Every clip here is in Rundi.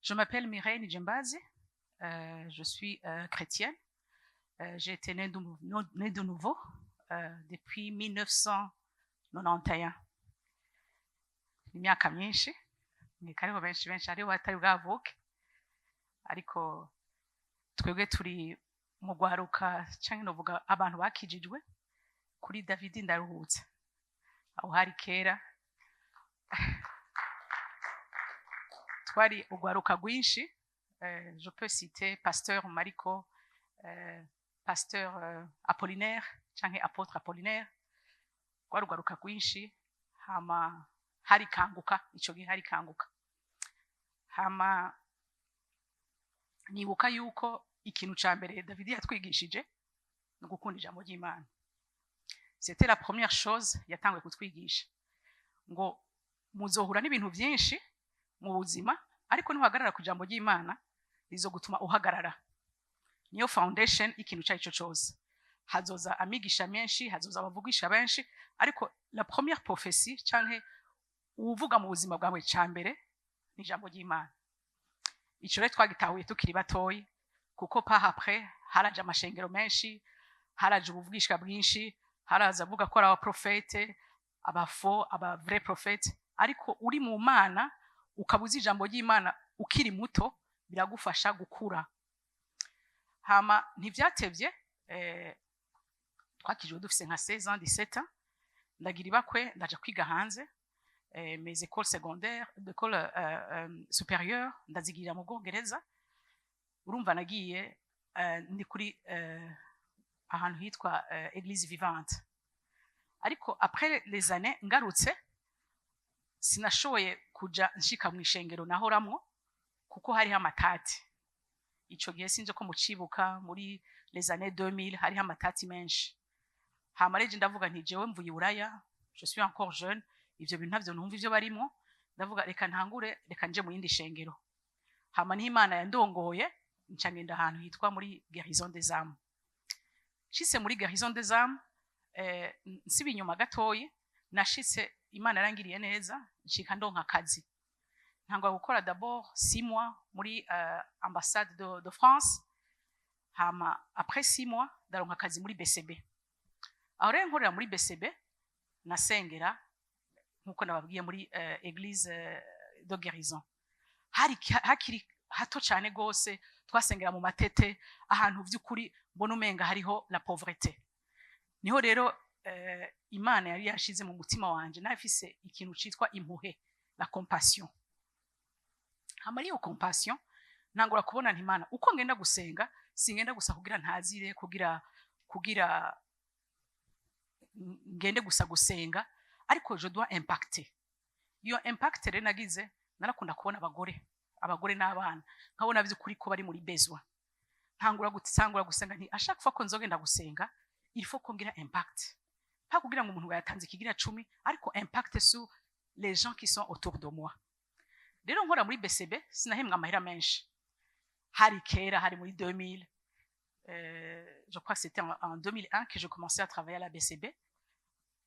Je m'appelle Mireille Nijembazi, je suis chrétienne. J'ai été née de nouveau depuis 1991. Imyaka myinshi, ni hariho benshi benshi hariho batari bwavuke, ariko twebwe turi mu rwaruka canke novuga abantu bakijijwe kuri David Ndaruhutse. Aho hari kera twari urwaruka rwinshi. Je peux citer pasteur Mariko, pasteur Apollinaire canke apôtre Apollinaire. Rwari urwaruka rwinshi. Hama hari Kanguka, ico gihe hari Kanguka. Hama nibuka yuko ikintu ca mbere David yatwigishije ni ugukunda ijambo ry'Imana. C'était la première chose yatanguye kutwigisha, ngo muzohura n'ibintu byinshi mu buzima, ariko ntuhagarara ku ijambo ry'Imana rizogutuma uhagarara. Niyo foundation y'ikintu icyo ari cyo cyose. Hazoza amigisha menshi, hazoza abavugisha benshi, ariko la première prophétie canke uwuvuga mu buzima bwawe ca mbere ni ijambo ry'Imana. Ico rero twagitahuye tukiri batoyi, kuko par après haraje amashengero menshi, haraje ubuvugishwa bwinshi, haraza avuga ko ari abaprofete, aba faux, aba vrai prophète. Ariko uri mu Mana, ukaba uzi ijambo ry'Imana ukiri muto, biragufasha gukura. Hama ntivyatevye, twakijwe dufise nka 16 ans, 17 ans, ndagira ibakwe ndaja kwiga hanze. Mes écoles secondaires, d'école supérieure, ndazigirira mu Bwongereza. Urumva nagiye ndi kuri ahantu hitwa Église Vivante. Ariko après les années ngarutse, sinashoboye kuja nshika mu ishengero nahoramwo kuko hariho amatati ico gihe. Sinzi ko mucibuka, muri les années 2000 hariho amatati menshi. Hama rero ndavuga nti: "Jewe mvuye i Buraya, je suis encore jeune, ivyo bintu ntavyo numva ivyo barimo." Ndavuga: "Reka ntangure, reka nje mu yindi shengero." Hama niho Imana yandongoye, nca ngenda ahantu hitwa muri Guérison des Âmes. Nshitse muri Guérison des Âmes, nsiba inyuma gatoyi, nashitse Imana yarangiriye neza, nshika ndonka akazi. Ntangwa gukora d'abord 6 mois muri ambassade de France. Hama après 6 mois ndaronka akazi muri BCB. Aho rero nkorera muri BCB, nasengera nkuko nababwiye muri église de guérison. Hari hakiri hato cyane gose, twasengera mu matete, ahantu vy'ukuri mbona umenga hariho la pauvreté. Niho rero Imana yari yashize mu mutima wanje nafise ikintu citwa impuhe, la compassion. Hama iyo compassion ntangura kubona nti: "Imana, uko ngenda gusenga, singenda gusa kugira ntazire, kugira ngende gusa gusenga, ariko je dois impacter." Iyo impact rero nagize, narakunda kubona abagore n'abana, nkabona by'ukuri ko bari muri besoin. Ntangura gusenga nti: "À chaque fois ko nzogenda gusenga, il faut ko ngira impact, pas kugira ngo umuntu yatanze ikigira cumi, ariko impact sur les gens qui sont autour de moi." Rero nkora muri BCB, sinahembwa amahera menshi. Hari kera, hari muri 2000, je crois que c'était en 2001 que je commençais à travailler à la BCB.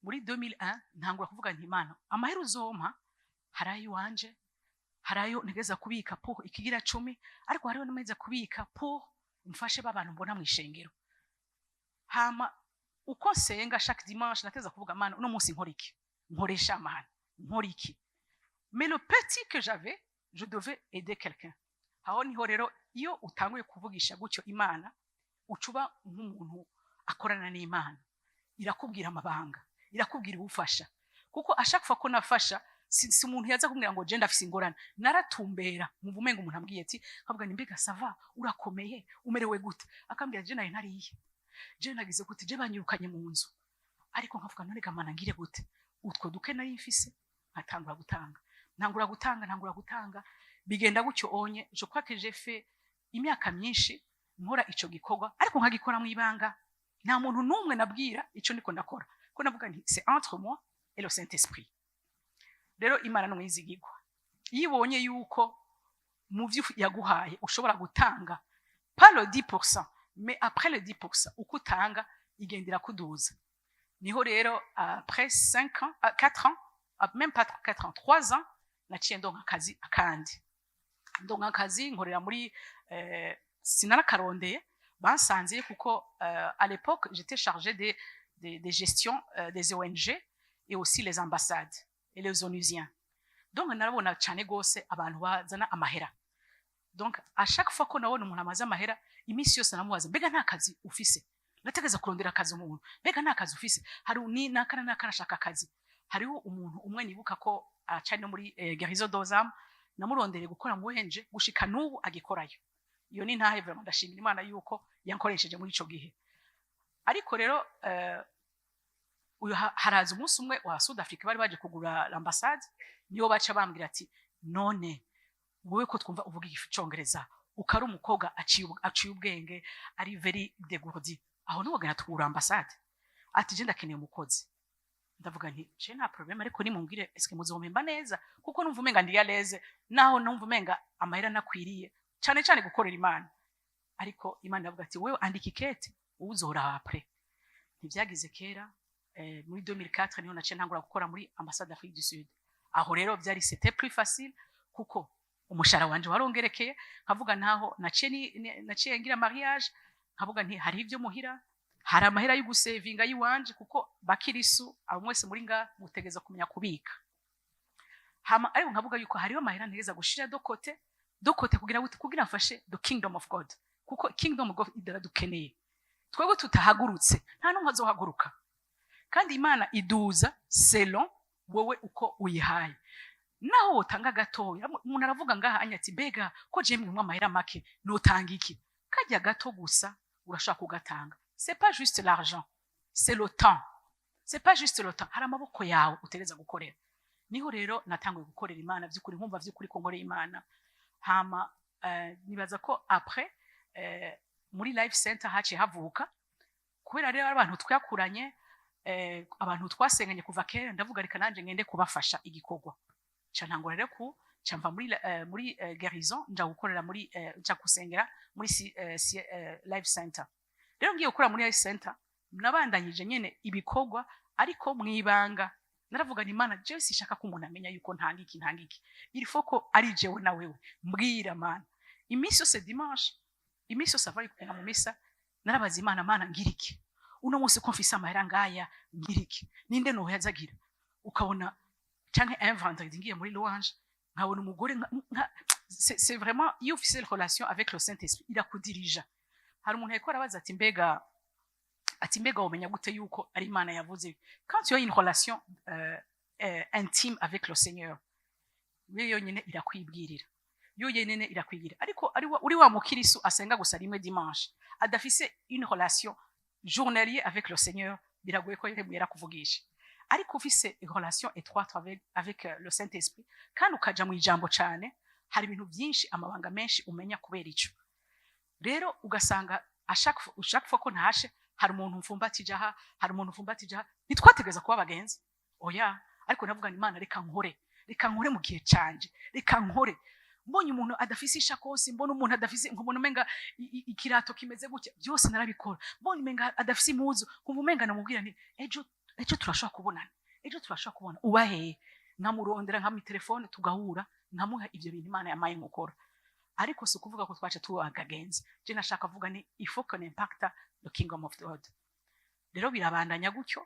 Muri 2001 ntangura kuvuga nti: "Imana, amahera uzompa, hari ayo iwanje, hari ayo ntegeza kubika pour ikigira cumi, ariko hariho n'amahera kubika pour mfashe b'abantu mbona mu ishengero." Hama uko nsenga chaque dimanche, nateza kuvuga: "Mana, uno munsi nkora iki? Nkoresha amahana, nkora iki?" Mais le petit que j'avais, je devais aider quelqu'un. Aho niho rero iyo utanguye kuvugisha gutyo Imana, ucuba nk'umuntu akorana n'Imana, irakubwira amabanga, irakubwira iwufasha. Kuko à chaque fois ko nafasha, si umuntu yaza kumbwira ngo je ndafise ingorane, naratumbera nkumva umenga umuntu ambwiye ati, nkavuga nti: "Mbega ça va? Urakomeye? Umerewe gute?" Akambwira: "Je nari ntariye, je nagize gute, je banyirukanye mu nzu." Ariko nkavuga: "None gamana, ngire gute?" Utwo duke nari mfise nkatangura gutanga, ntangura gutanga, ntangura gutanga, bigenda gutyo onye. Je crois que j'ai fait imyaka myinshi nkora ico gikorwa, ariko nkagikora mu ibanga. Nta muntu n'umwe nabwira ico ndiko ndakora, ko navuga nti: "C'est entre moi et le Saint Esprit." Rero Imana ni umwizigirwa. Iyo ibonye yuko mu vyo yaguhaye ushobora gutanga, pas le 10%, mais après le 10%, uko utanga igendera kuduza. Niho rero après 5 ans, 4 ans, même pas 4 ans, 3 ans, naciye ndonka akazi akandi. Ndonka akazi, nkorera muri sinarakarondeye, bansanze kuko à l'époque j'étais chargée des gestions des ONG et aussi les ambassades et les onusiens. Donc narabona cyane gose abantu bazana amahera. Donc à chaque fois ko nabona umuntu amaze amahera, iminsi yose namubaza: "Mbega nta kazi ufise?" Nategeza kurondera akazi umuntu: "Mbega nta kazi ufise? Hari ni nakana nakana ashaka akazi." Hariho umuntu umwe nibuka ko aracari no muri Guérison des âmes, namurondereye gukora mu ONG, gushika n'ubu agikorayo. Iyo ni ntahe vraiment, ndashimira Imana yuko yankoresheje muri ico gihe. Ariko rero uyu haraza umunsi umwe wa South Africa bari baje kugura l'ambassade, niyo baca bambwira ati: "None wowe ko twumva uvuga icongereza, ukari umukobwa aciye ubwenge, ari very dégourdi, aho niwogenda tugura ambassade?" Ati: "Je ndakeneye umukozi." Ndavuga nti: "Je nta problème, ariko nimumbwire, eske muzompemba neza?" Kuko numva umenga ndi à l'aise, naho numva umenga amahera nakwiriye cyane cyane gukorera Imana. Ariko Imana iravuga ati: "Wewe andika ikete, uzora après." Ntibyagize kera, muri 2004 niho naciye ntangura gukora muri ambassade d'Afrique du Sud. Aho rero byari, c'était plus facile, kuko umushahara wanje warongerekeye. Nkavuga ntaho naciye naciye ngira mariage, nkavuga nti hari ibyo muhira, hari amahera yo gusevinga yiwanje, kuko bakirisu abo mwese muri nga mutegeza kumenya kubika. Hama ariko nkavuga yuko hariho amahera ntegeza gushira de côté, de côté, kugira gute? Kugira mfashe the kingdom of God, kuko kingdom of God idaradukeneye. Twebwe tutahagurutse, nta n'umwe azohaguruka. Kandi Imana iduza selon wowe uko uyihaye, naho wotanga gatoya. Umuntu aravuga ngaha anya ati: "Mbega ko je mwe amahera make, notanga iki?" Kajya gato gusa urashobora kugatanga. C'est pas juste l'argent, c'est le temps. C'est pas juste le temps, hari amaboko yawe utegereza gukorera. Niho rero natanguye gukorera Imana by'ukuri, nkumva by'ukuri ko nkoreye Imana. Hama nibaza ko après muri Life Center haciye havuka, kubera rero abantu twakuranye, abantu twasenganye kuva kera, ndavuga: "Reka nanje ngende kubafasha igikorwa." Ca ntangura rero ku ca mva muri Guérison, nja gukorera muri nja gusengera muri Life Center. Rero ngiye gukora muri Life Center, nabandanyije nyene ibikorwa, ariko mwibanga. Naravuga nti: "Imana, jewe sishaka ko umuntu amenya yuko ntanga iki, ntanga iki. Il faut ko ari jewe na wewe. Mbwira Mana." Iminsi yose dimanche, iminsi yose ava kugenda mu misa, narabaza Imana: "Mana, ngira iki uno munsi ko mfise amahera ngaya? Ngira iki? Ninde noyazagira?" Ukabona canke un vendredi ngiye muri louange, nkabona umugore c'est vraiment, iyo ufise relation avec le Saint-Esprit, irakudirija. Hari umuntu yariko arabaza ati: "Mbega womenya gute yuko ari Imana yavuze?" Quand tu as une relation intime avec le Seigneur, yo yonyene irakwibwirira, yo yonyene irakwibwira. Ariko uri wa mukirisu asenga gusa rimwe dimanche, adafise une relation journalier avec le Seigneur, biragoye ko yemwe yarakuvugisha. Ariko ufise relation étroite avec le Saint-Esprit, kandi ukaja mu ijambo cane, hari ibintu byinshi, amabanga menshi umenya. Kubera ico rero ugasanga à chaque fois ko ntashe, hari umuntu mfumbatije aha, hari umuntu mfumbatije aha. Ntitwategereza kuba abagenzi, oya. Ariko navuga ni: "Imana, reka nkore, reka nkore mu gihe canje, reka nkore." Mbonye umuntu adafise ishakosi, mbona umuntu adafise, nkubona umenga ikirato kimeze gutya, byose narabikora. Mbonye umenga adafise impuzu, nkumva umenga namubwira nti: "Ejo, ejo turashobora kubonana, ejo turashobora kubona, uba hehe?" Nkamurondera, nkamuha telefone, tugahura, nkamuha ivyo bintu Imana yamaye nkukora. Ariko si ukuvuga ko twace tuba abagenzi. Je nashaka kuvuga ni il faut qu'on impacte the kingdom of God. Rero birabandanya gutyo,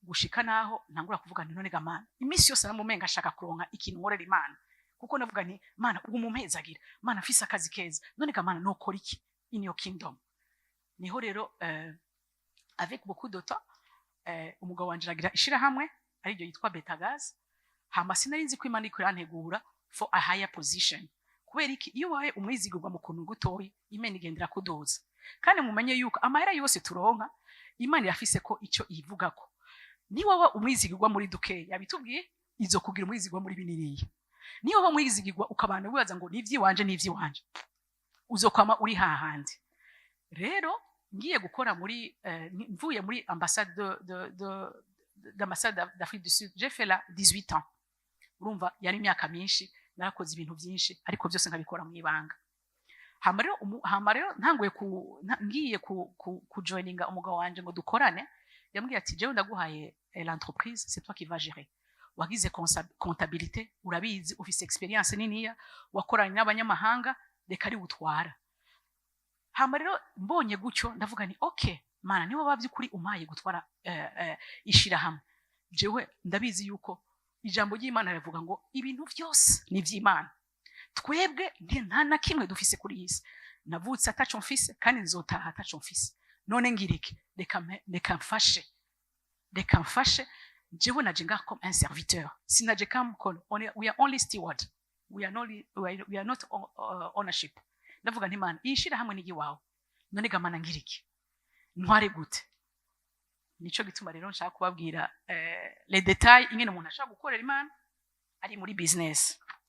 gushika naho ntangura kuvuga nti: "None ga Mana." Iminsi yose namumenga ashaka kuronka ikintu nkorera Imana, kuko navuga nti: "Mana, ubu mumpezagira, Mana, mfise akazi keza, none ga Mana, nokora iki in your kingdom?" Niho rero avec beaucoup de temps, umugabo wanje aragira ishirahamwe ariryo yitwa Betagaz. Hama sinari nzi ko Imana iriko irantegura for a higher position. Kubera iki? Iyo ubaye umwizigirwa mu kuntu gutoyi, Imana igendera kuduza. Kandi mumenye yuko amahera yose turonka, Imana irafise ko ico ivugako. Niba waba umwizigirwa muri duke, yabitubwiye, izo kugira umwizigirwa muri bininiya. Niba waba umwizigirwa ukabana wibaza ngo n'ivy'iwanje, n'ivy'iwanje, uzokwama uri hahandi. Rero ngiye gukora muri mvuye muri ambassade de d'ambassade d'Afrique du Sud, j'ai fait là 18 ans. Urumva yari imyaka myinshi, narakoze ibintu byinshi, ariko byose nkabikora mu ibanga. Hama rero ntanguye ngiye ku joininga umugabo wanje ngo dukorane, yambwiye ati: "Jewe ndaguhaye l'entreprise, c'est toi qui vas gérer." Wagize comptabilité, urabizi, ufise expérience niniya, wakoranye n'abanyamahanga, reka ari utwara. Hama rero mbonye gutyo, ndavuga ni okay Mana, niba by'ukuri umpaye gutwara ishirahamwe, jewe ndabizi yuko ijambo ry'Imana rivuga ngo ibintu byose ni iby'Imana. Twebwe nta na kimwe dufise kuri iyi si. Navutse ataco mfise kandi nzotaha ataco mfise. None ngiriki? Reka mfashe, reka mfashe. Jewe naje ngaha comme un serviteur, sinaje comme we are only steward, we are not ownership. Ndavuga nti: "Mana, iyi shirahamwe ni iwawe. None ga Mana, ngiriki? Ntware gute?" Nico gituma rero nshaka kubabwira les détails ingene umuntu ashaka gukorera Imana ari muri business.